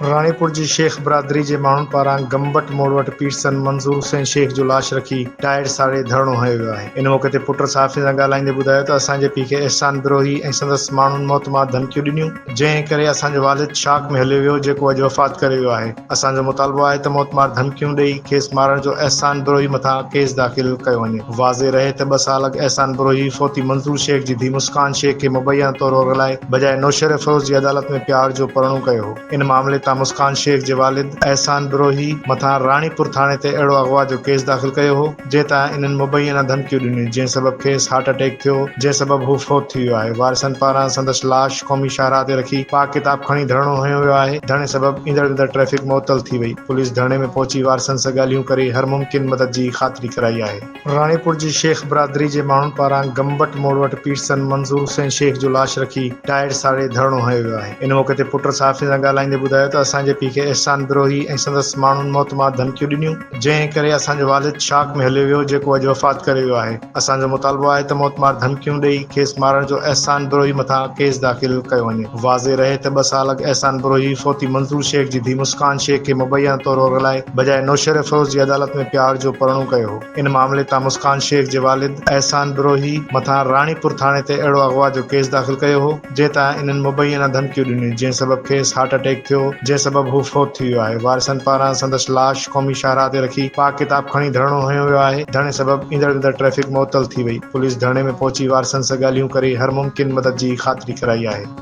راڻيپور جي شيخ برادري جي ماڻهن پاران گمبٽ موڙ وٽ پيرسن منظور حسين شيخ جو لاش رکي ٽائر ساڙي ڌرڻو هنيو ويو آهي. ان موقعي تي پٽ صحافين سان ڳالهائيندي ٻڌايو ته اسان جي پيء کي احسان بروهي ۽ سندس ماڻهن موتمار ڌمڪيون ڏنيون، جنهن ڪري اسان جو والد شاڪ ۾ هليو ويو جيڪو اڄ وفات ڪري ويو آهي. اسان جو مطالبو آهي ته موتمار ڌمڪيون ڏئي کيس مارڻ جو احسان بروهي مٿان ڪيس داخل ڪيو وڃي. واضح رهي ته ٻه سال اڳ احسان بروهي فوتي منظور شيخ جي ڌيء مسڪان شيخ کي مبينا طور اورغلائي بجاء نوشهروفيروز جي عدالت ۾ پيار جو پرڻو ڪيو هو. ان معاملي تان مسڪان شيخ جي والد احسان بروهي مٿان راڻيپور ٿاڻي تي اهڙو اغوا جو ڪيس داخل ڪيو هو، جنهن تان انهن مبينا ڌمڪيون ڏنيون، جنهن سبب کيس هارٽ اٽيڪ ٿيو، جنهن سبب هو فوت ٿي ويو آهي. وارثن پاران سندس لاش قومي شاهراهه تي رکي پاڪ ڪتاب کڻي ڌرڻو هنيو ويو آهي، ڌرڻي سبب ايندڙ ويندڙ ٽريفڪ معطل ٿي وئي، پوليس ڌرڻي ۾ پهچي وارثن سان ڳالهيون ڪري هر ممڪن مدد جي خاطري ڪرائي آهي. راڻيپور جي شيخ برادري جي ماڻهن پاران گمبٽ موڙ وٽ پيرسن منظور حسين شيخ جو لاش رکي ٽائر ساڙي ڌرڻو هنيو ويو آهي. ان موقعي تي پٽ صحافين سان ڳالهائيندي ٻڌايو ته اسان جي پيء کي احسان بروهي ۽ سندس ماڻهن موتمار ڌمڪيون ڏنيون، جنهن ڪري اسان جو والد شاڪ ۾ هليو ويو جيڪو اڄ وفات ڪري ويو آهي. اسان جو مطالبو آهي ته موتمار ڌمڪيون ڏئي کيس مارڻ جو احسان بروهي مٿان ڪيس داخل ڪيو وڃي. واضح رهي ته ٻه سال اڳ احسان بروهي فوتي منظور شيخ جي ڌيء مسڪان شيخ کي مبينا طور اورغلائي بجاء نوشهروفيروز جي عدالت ۾ پيار جو پرڻو ڪيو هو. ان معاملي تان مسڪان شيخ جي والد احسان بروهي مٿان راڻيپور ٿاڻي تي اهڙو اغوا جو ڪيس داخل ڪيو هو، جنهن تان انهن مبينا ڌمڪيون ڏنيون، جنهن سبب کيس هارٽ اٽيڪ ٿيو، جنهن سبب هو فوت ٿي ويو آهي. وارثن پاران سندس لاش قومي شاهراهه تي رکي پاڪ ڪتاب کڻي ڌرڻو هنيو ويو آهي، ڌرڻي سبب ايندڙ ويندڙ ٽريفڪ معطل ٿي وئي، پوليس ڌرڻي ۾ پهچي وارثن سان ڳالهيون ڪري هر ممڪن مدد جي خاطري ڪرائي آهي.